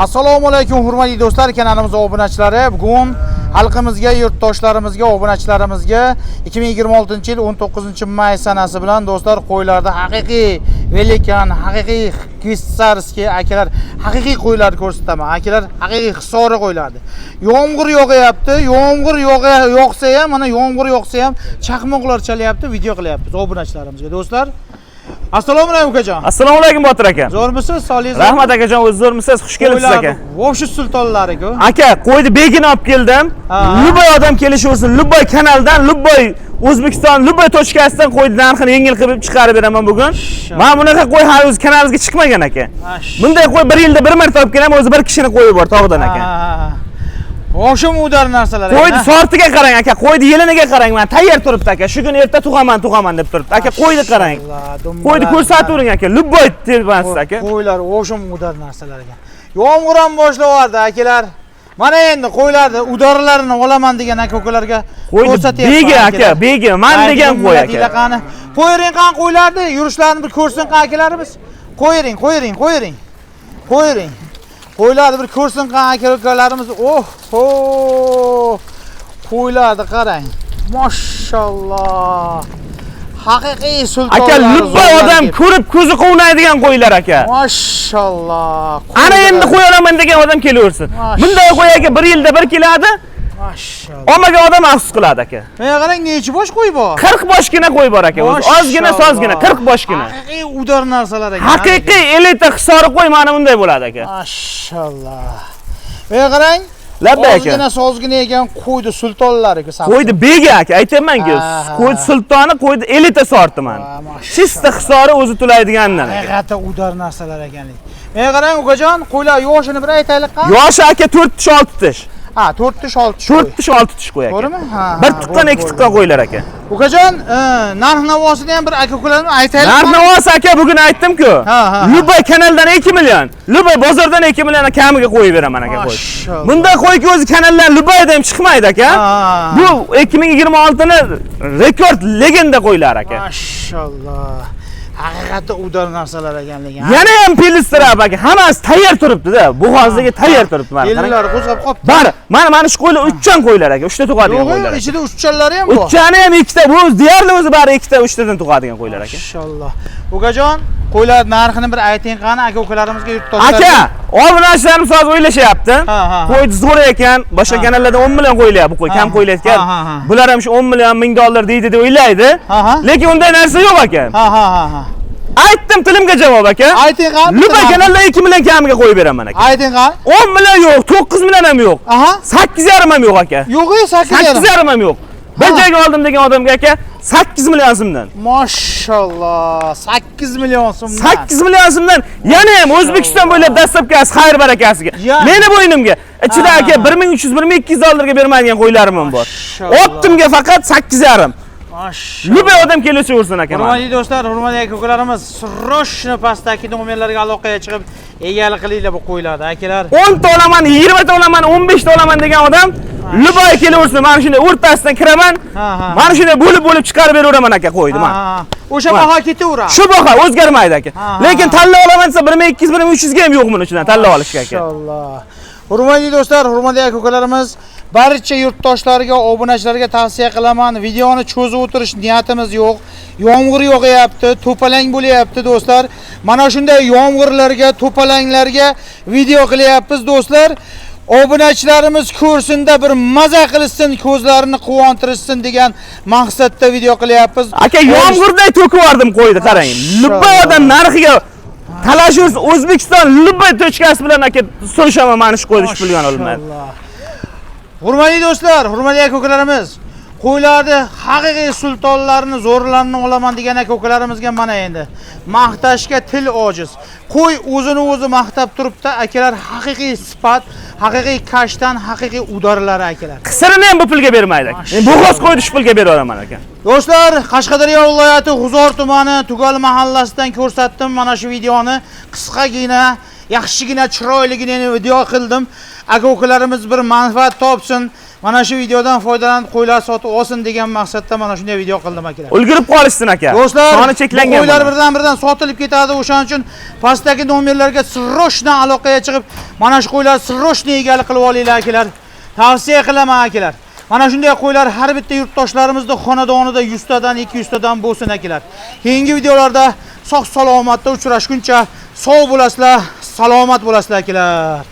Assalomu alaykum hurmatli do'stlar, kanalimiz obunachilari. Bugun xalqimizga, yurtdoshlarimizga, obunachilarimizga 2026-yil 19-may sanasi bilan do'stlar qo'ylarda haqiqiy velikan, haqiqiy швейцарский akalar, haqiqiy qo'ylarni ko'rsataman. Akalar, haqiqiy hisori qo'ylarni. Yomg'ir yog'ayapti, yomg'ir yog'sa ham, mana yomg'ir yog'sa ham chaqmoqlar chalyapti, video qilyapmiz obunachilarimizga do'stlar. Assalomu alaykum ukajon. Assalomu alaykum Botir aka. Zo'rmisiz? Sog'ligingiz? Rahmat akajon, o'zi zo'rmisiz? Xush kelibsiz aka. Вообще sultonlari-ku. Aka, qo'yni begini olib keldim. Любой odam kelishaversin, любой kanaldan, любой O'zbekiston, любой точка sidan qo'yni narxini yengil qilib chiqarib beraman bugun. Mana bunaqa qo'y hali o'zi kanalimizga chiqmagan aka. Bunday qo'y bir yilda bir marta olib kelaman, o'zi bir kishini qo'yi bor tog'dan aka. Вообще удар narsalar. Qo'yni sortiga qarang aka, qo'yni yeliniga qarang, mana tayyor turibdi aka. Shu kun erta tug'aman, tug'aman deb turibdi. Aka, qo'yni qarang. Qo'yni ko'rsatavering aka, любой tepasiz aka. Qo'ylar вообще удар narsalar ekan. Yomg'ir ham boshlayapti akalar. Mana endi qo'ylarni удар larini olaman degan aka ukalarga Qo'yni ko'rsatyapman. Begi aka, begi, man degan qo'y aka. Qani. Qo'yering qani qo'ylarni, yurishlarini bir ko'rsin qani akalarimiz. Qo'yering, qo'yering, qo'yering. Qo'yering. Qo'ylarni bir ko'rsin qani aka ukalarimiz. Oh, ho. Qo'ylarni qarang. Mashalloh. Haqiqiy sultonlar. Aka, любой odam ko'rib ko'zi quvnaydigan qo'ylar aka. Mashalloh. Ana endi qo'y olaman degan odam kelaversin. Bunday qo'y aka bir yilda bir keladi, Mashalloh. olmagan odam afsus qiladi aka. Menga qarang, nechi bosh qo'y bor? 40 boshgina qo'y bor aka o'zi. Ozgina, sozgina, 40 boshgina. Haqiqiy удар narsalar ekan. Haqiqiy elita hisori qo'y mana bunday bo'ladi aka. Mashalloh. Menga qarang. Labbay aka. Ozgina sozgina ekan qo'ydi sultonlari-ku. Qo'yni begi aka, aytyapman-ku. Qo'yni sultoni, qo'yni elita sorti mana. Mashalloh. Чисто hisori o'zi to'laydiganidan aka. Haqiqatda удар narsalar ekanlik. Menga qarang ukajon, qo'ylar yoshini bir aytaylik qani. Yoshi aka 4 tish 6 tish. Ha, 4 tish 6 tish. 4 tish 6 tish qo'y aka. To'g'rimi? Ha. Bir ha, tuqqan, bo'ldi, ikki bo'ldi. tuqqan qo'ylar aka. Ukajon, narx navosini ham bir aka ukalarga aytaylik. Narx navosi aka bugun aytdim-ku. Ha, ha, ha. Любой kanaldan 2 million, любой bozordan 2 million kamiga qo'yib beraman aka qo'y. Mashalloh. Bunday qo'yki o'zi kanaldan любой da ham chiqmaydi aka. Bu 2026 ni rekord legenda qo'ylar aka. Mashalloh. Haqiqatda удар narsalar ekanligi. Yana ham pelistirab aka, hammasi tayyor turibdi-da. Bo'g'ozdagi tayyor turibdi mana. Qarang. Ellar qo'zg'ab qolibdi. Bari, mana shu qo'ylar uchchan qo'ylar aka, uchta tug'adigan Yo'q, qo'ylar aka. Ichida uchchanlari ham bor. Uchchani ham ikkita, bu deyarli o'zi bari ikkita, uchtadan tug'adigan qo'ylar aka. Mashalloh. Ukajon, qo'ylar narxini bir ayting qani aka ukalarimizga, yurtdoshlarga. Aka, obunachilarimiz hozir o'ylashyapti. Ha, ha, ha. Qo'y zo'r ekan, boshqa kanallarda 10 million qo'yilyapti, bu qo'y kam qo'yilayotgan. Ha, ha, ha. Bular ham shu 10 million 1000 dollar deydi deb o'ylaydi. Ha, ha. Lekin unday narsa yo'q aka. Ha, ha, ha, ha. Aytdim tilimga javob aka. Ayting qani. Любой kanalda 2 million kamiga qo'yib beraman aka. Ayting qani. 10 million yo'q, 9 million ham yo'q. 8,5 ham yo'q aka. Yo'q, 8,5. 8,5 ham yo'q. Bir joyga oldim degan odamga aka 8 million so'mdan. Mashalloh. 8 million so'mdan. 8 million so'mdan yana ham O'zbekiston bo'ylab доставка si xayr barakasiga. Meni bo'ynimga. Ichida aka 1300 1200 dollarga bermaydigan qo'ylarim ham bor. Mashalloh. Оптом ga faqat 8,5. Mashalloh. Любой odam kelaversin aka mana. Hurmatli do'stlar, hurmatli aka ukalarimiz, срочно pastdagi nomerlarga aloqaga chiqib, egalik qilinglar bu qo'ylarni, akalar. 10 ta olaman, 20 ta olaman, 15 ta olaman degan odam любой kelaversin. Mana shunday o'rtasidan kiraman. Ha, ha. Mana shunday bo'lib-bo'lib chiqarib beraveraman aka qo'yni mana. Ha, o'sha baho ketaveradi. Shu baho o'zgarmaydi aka. Ha. Lekin tanlab olaman desa 1200 1300 ga ham yo'q buni ichidan tanlab olishga aka. Mashalloh. Hurmatli do'stlar, hurmatli aka ukalarimiz, barcha yurtdoshlarga, obunachilarga tavsiya qilaman. Videoni cho'zib o'tirish niyatimiz yo'q. Yomg'ir yog'yapti, to'palang bo'lyapti do'stlar. Mana shunday yomg'irlarga, to'palanglarga video qilyapmiz do'stlar. Obunachilarimiz ko'rsinda bir maza qilsin, ko'zlarini quvontirishsin degan maqsadda video qilyapmiz. Aka, yomg'irday to'kib yubordim qo'yni, qarang. Любой odam narxiga talashursa, O'zbekiston любой точка si bilan aka so'rashaman mana shu qo'yni shu pulga olmaydi. Mashalloh. Hurmatli do'stlar, hurmatli aka ukalarimiz, qo'ylarni haqiqiy sultonlarini, zo'rlarini olaman degan aka ukalarimizga mana endi maqtashga til ojiz. Qo'y o'zini o'zi maqtab turibdi, akalar, haqiqiy sifat, haqiqiy kashtan, haqiqiy удар lari akalar. Qisirini ham bu pulga bermaydi aka. Men bo'g'oz qo'yni shu pulga beraveraman aka. Do'stlar, Qashqadaryo viloyati G'uzor tumani Tugal mahallasidan ko'rsatdim mana shu videoni. Qisqagina, yaxshigina, chiroyligina video qildim. Aka ukalarimiz bir manfaat topsin. Mana shu videodan foydalanib qo'ylar sotib olsin degan maqsadda mana shunday video qildim akalar. Ulgurib qolishsin aka. Do'stlar, soni cheklangan. bu qo'ylar bular. Birdan-birdan sotilib ketadi. O'shaning uchun pastdagi nomerlarga срочно aloqaga chiqib, mana shu qo'ylar срочно egalik qilib olinglar akalar. Tavsiya qilaman akalar. Mana shunday qo'ylar har bitta yurtdoshlarimizni xonadonida 100 tadan, 200 tadan bo'lsin akalar. Keyingi videolarda sog' salomatda uchrashguncha sog' bo'lasizlar, salomat bo'lasizlar akalar.